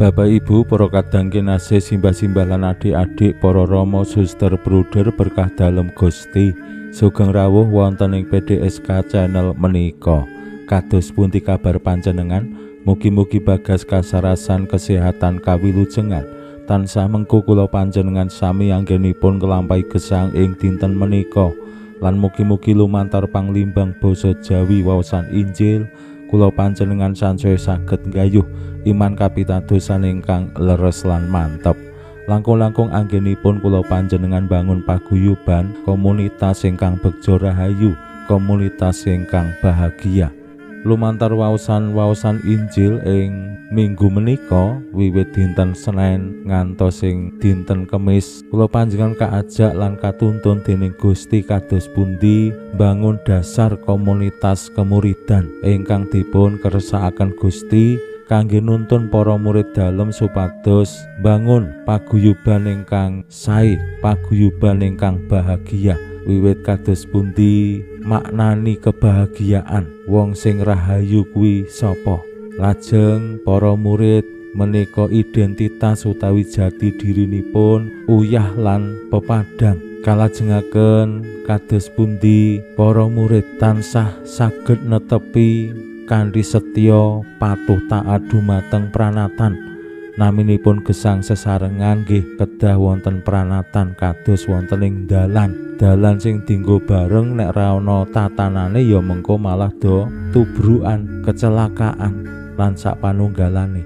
Bapak Ibu, para kadang kinasih, simbah-simbah lan adik-adik, para rama, suster, bruder berkah dalem Gusti, sugeng rawuh wonten ing PDSK channel menika. Kados pundi kabar panjenengan? Mugi-mugi bagas kasarasan kesehatan kawilujengan. Tansah mengku kula panjenengan sami anggenipun nglampahi gesang ing dinten menika. Lan mugi-mugi lumantar panglimbang basa Jawi waosan Injil kula panjenengan sansaya saged nggayuh iman kapitadosan ingkang leres lan mantep. Langkung-langkung anggenipun kula panjenengan bangun paguyuban komunitas ingkang begja rahayu, komunitas ingkang bahagia. Lumantar waosan-waosan Injil ing minggu menika wiwit dinten Senin ngantos ing dinten Kemis, kula panjenengan kaajak lan katuntun dening Gusti kados pundi bangun dasar komunitas kemuridan ingkang dipun kersakaken Gusti kangge nuntun para murid dalem supados bangun paguyuban ingkang sae, paguyuban ingkang bahagia. Wiwit kados pundi maknani kebahagiaan, wong sing rahayu kuwi sapa? Lajeng para murid menika identitas utawi jati dirinipun uyah lan pepadang. Kalajengaken kados pundi para murid tansah saged netepi kanthi setya patuh taat dumateng pranatan. Naminipun gesang sesarengan nggih kedah wonten pranatan kados wonten ing dalan. Dalan sing dinggo bareng nek ra ana tatanane ya mengko malah do tubrukan, kecelakaan lan sak panunggalane.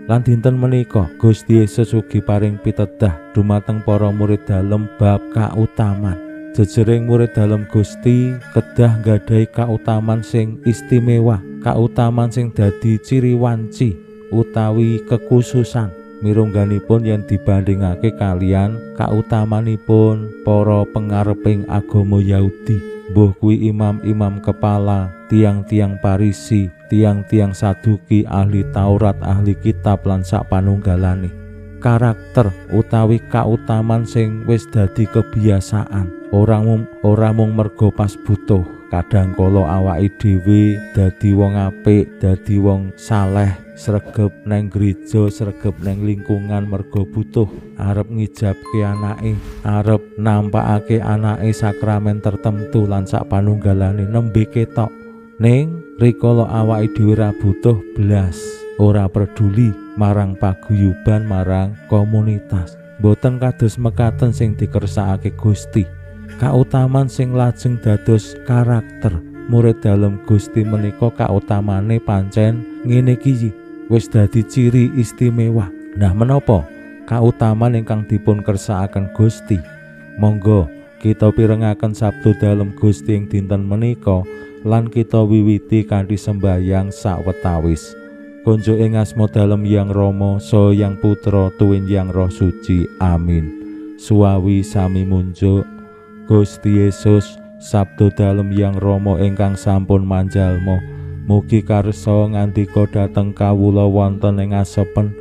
Lan dinten menika Gusti Yesus ugi paring pitedah dumateng para murid dalem bab kautaman. Jejering murid dalem Gusti kedah nggadahi kautaman sing istimewa, kautaman sing dadi ciri wanci utawi kekhususan. Mirungganipun yen dibandingake kalian kautamanipun para pengareping agama Yahudi, mbuh kuwi imam-imam kepala, tiang-tiang Parisi, tiang-tiang Saduki, ahli Taurat, ahli kitab lan sak panunggalane. Karakter utawi kautaman sing wis dadi kebiasaan, ora mung mergo pas butuh. Kadang kala awake dhewe dadi wong apik, dadi wong saleh, sregep neng gereja, sregep neng lingkungan mergo butuh, arep ngijabke anake, arep nampakake anake sakramen tertentu lan sak panunggalane nembe ketok. Ning rikala awake dhewe ra butuh blas, ora peduli marang paguyuban, marang komunitas. Mboten kados mekaten sing dikersakake Gusti. Kautaman sing lajeng dados karakter murid dalem Gusti menika kautamane pancen ngene iki wis dadi ciri istimewa. Nah, menapa kautaman ingkang dipun kersakaken Gusti? Monggo kita pirengaken sabda dalem Gusti ing dinten menika lan kita wiwiti kanthi sembahyang sawetawis. Kunjuk ing asma dalem Yang Rama, saha Yang Putra, tuwin Yang Roh Suci. Amin. Suwawi sami munjuk Gusti Yesus, sabda dalem Yang Rama ingkang sampun manjalma, mugi karsa ngandika dhateng kawula wonten ing asepen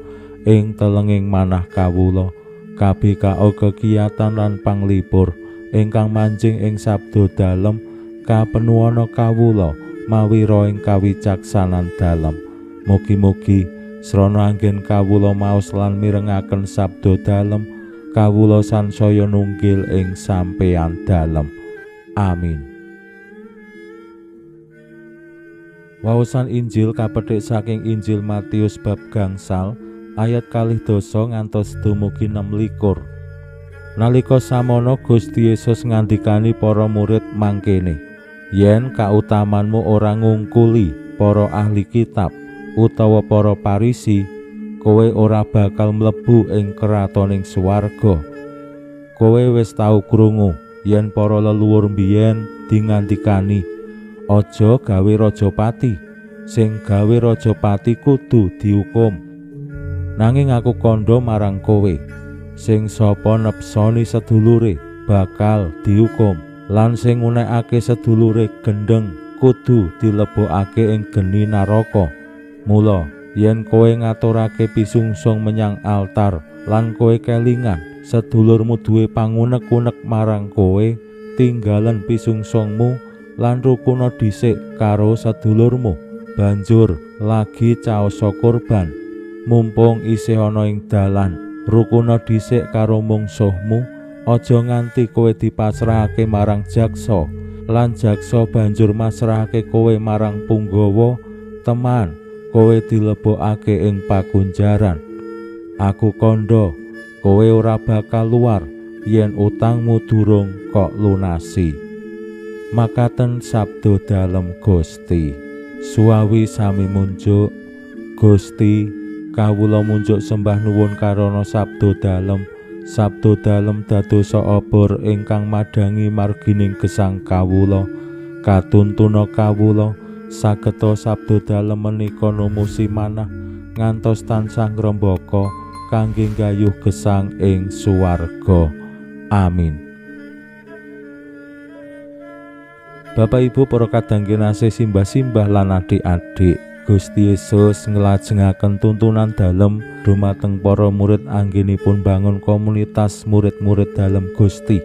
ing telenging manah kawula. KBKO kegiatan lan panglipur ingkang manjing ing sabda dalem kapenuwana kawula mawi roh ing kawicaksanan dalem. Mugi-mugi srana anggen kawula maos lan mirengaken sabda dalem, kawula sansaya nunggil ing sampeyan dalem. Amin. Waosan Injil kapethik saking Injil Matius bab 5 ayat 12 ngantos dumugi 26. Nalika samono Gusti Yesus ngandikani para murid mangkene, yen kautamanmu ora ngungkuli para ahli kitab utawa para Parisi, kowe ora bakal mlebu ing kratoning swarga. Kowe wis tau krungu yen para leluhur mbiyen dingandikani, aja gawe raja pati, sing gawe raja pati kudu dihukum. Nanging aku kandha marang kowe, sing sapa nepsoni sedulure bakal dihukum, lan sing ngunekake sedulure gendheng kudu dilebokake ing geni naraka. Mula yen kowe ngaturake pisungsung menyang altar lan kowe kelingan sedulurmu duwe pangunek-unek marang kowe, tinggalen pisungsungmu lan rukuna dhisik karo sedulurmu, banjur lagi caosa kurban. Mumpung isih ana ing dalan, rukuna dhisik karo mungsuhmu, aja nganti kowe dipasrahake marang jaksa, lan jaksa banjur masrahake kowe marang punggawa, teman kowe dilebokake ing pakunjaran. Aku kandha, kowe ora bakal luar yen utangmu durung kok lunasi. Makaten sabda dalem Gusti. Suwawi sami munjuk. Gusti, kawula munjuk sembah nuwun karana sabda dalem. Sabda dalem dadosa obor ingkang madhangi margining gesang kawula. Katuntuna kawula sageta sabda dalem menika numusi manah ngantos tansah ngrembaka kangge nggayuh gesang ing suwarga. Amin. Bapak Ibu para kadang kinasih, simbah-simbah lan adik-adik, Gusti Yesus nglajengaken tuntunan dalem dumateng para murid anggenipun bangun komunitas murid-murid dalem Gusti.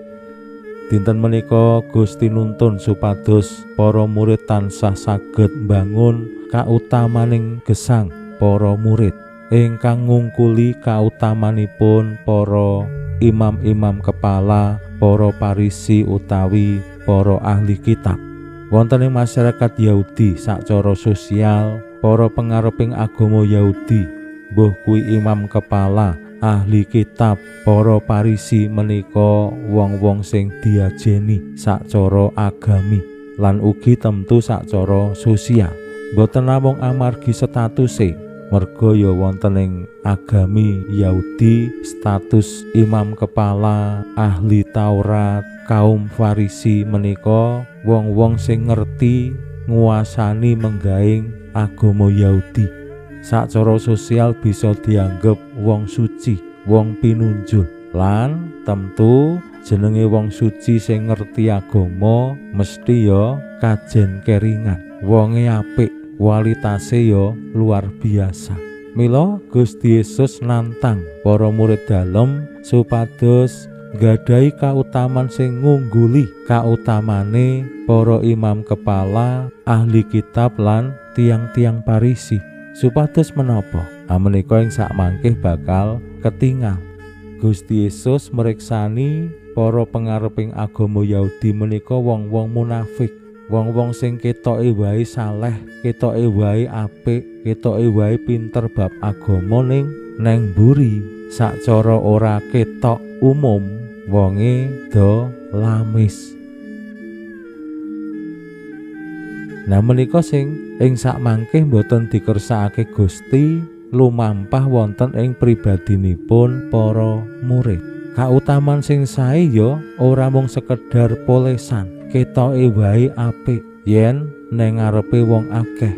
Dinten menika Gusti nuntun supados para murid tansah saged mbangun kautamaning gesang para murid ingkang ngungkuli kautamanipun para imam-imam kepala, para Parisi utawi para ahli kitab. Wonten ing masyarakat Yahudi sacara sosial, para pengareping agama Yahudi, mbuh kuwi imam kepala, ahli kitab, para Parisi menika wong-wong sing diajeni sacara agami lan ugi temtu sacara sosial. Mboten namung amargi statuse, merga ya wonten ing agami Yahudi status imam kepala, ahli Taurat, kaum Farisi menika wong-wong sing ngerti nguasani menggaing agama Yahudi. Sacara sosial bisa dianggep wong suci, wong pinunjul, lan tentu jenenge wong suci sing ngerti agama mesti ya kajen keringan, wonge apik, kualitase ya luar biasa. Mila Gusti Yesus nantang para murid dalem supados nggadahi kautaman sing ngungguli kautamane para imam kepala, ahli kitab lan tiang-tiang Parisi. Supados menapa? Menika ing sakmangke bakal ketingal. Gusti Yesus meriksani para pengareping agama Yahudi menika wong-wong munafik, wong-wong sing ketoke wae saleh, ketoke wae apik, ketoke wae pinter bab agama, ning neng mburi sacara ora ketok umum wonge do lamis. Nah menika sing ing sakmangke mboten dikersakake Gusti lumampah wonten ing pribadinipun para murid. Kautaman sing sae ya ora mung sekedar polesan, ketoke wae apik yen neng ngarepe wong akeh.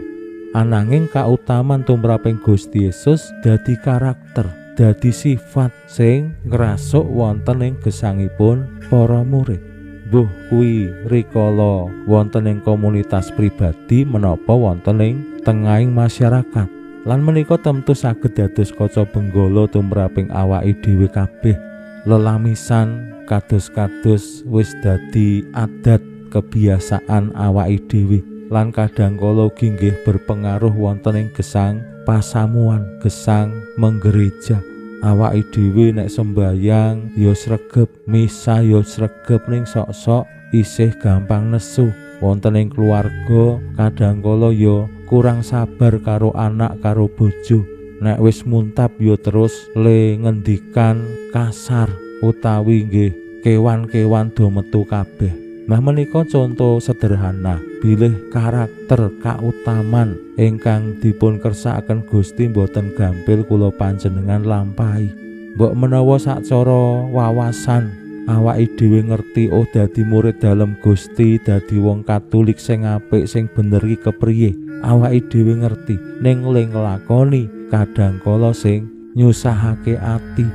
Ananging kautaman tumraping Gusti Yesus dadi karakter, dadi sifat sing ngrasuk wonten ing gesangipun para murid. Mbuh kuwi rikala wonten ing komunitas pribadi menapa wonten ing tengahing masyarakat. Lan menika tentu saged dados kaca benggala tumraping awake dhewe kabeh. Lelamisan kados-kados wis dadi adat kebiasaan awake dhewe lan kadang kala ugi nggih berpengaruh wonten ing gesang pasamuan, gesang menggereja. Awake dhewe nek sembayang ya sregep, misa ya sregep, ning sok-sok isih gampang nesu. Wonten ing keluarga kadang kala ya kurang sabar karo anak karo bojo. Nek wis muntap ya terus le ngendikan kasar utawi nggih kewan-kewan do metu kabeh. Nah menika contoh sederhana bilih karakter kautaman ingkang dipun kersakaken Gusti mboten gampil kula panjenengan lampahi. Mbok menawa sacara wawasan awake dhewe ngerti, oh dadi murid dalem Gusti, dadi wong Katolik sing apik sing bener iki kepriye. Awake dhewe ngerti, ning le nglakoni kadang kala sing nyusahake ati.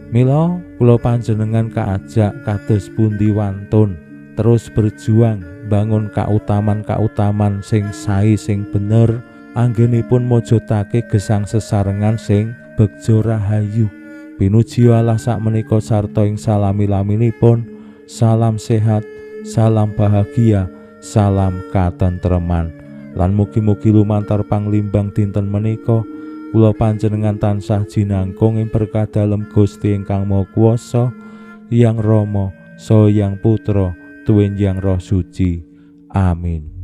Mila kula panjenengan kaajak kados pundi wantun terus berjuang bangun kautaman-kautaman sing sae sing bener anggenipun mujudake gesang sesarengan sing begja rahayu. Pinuji Allah sakmenika sarta ing salami-laminipun. Salam sehat, salam bahagia, salam katentreman. Lan mugi-mugi lumantar panglimbang dinten menika kula panjenengan tansah jinangkung ing berkah dalem Gusti ingkang Maha Kuwasa, Hyang Rama, Saha Hyang Putra, tuwin Hyang Roh Suci. Amin.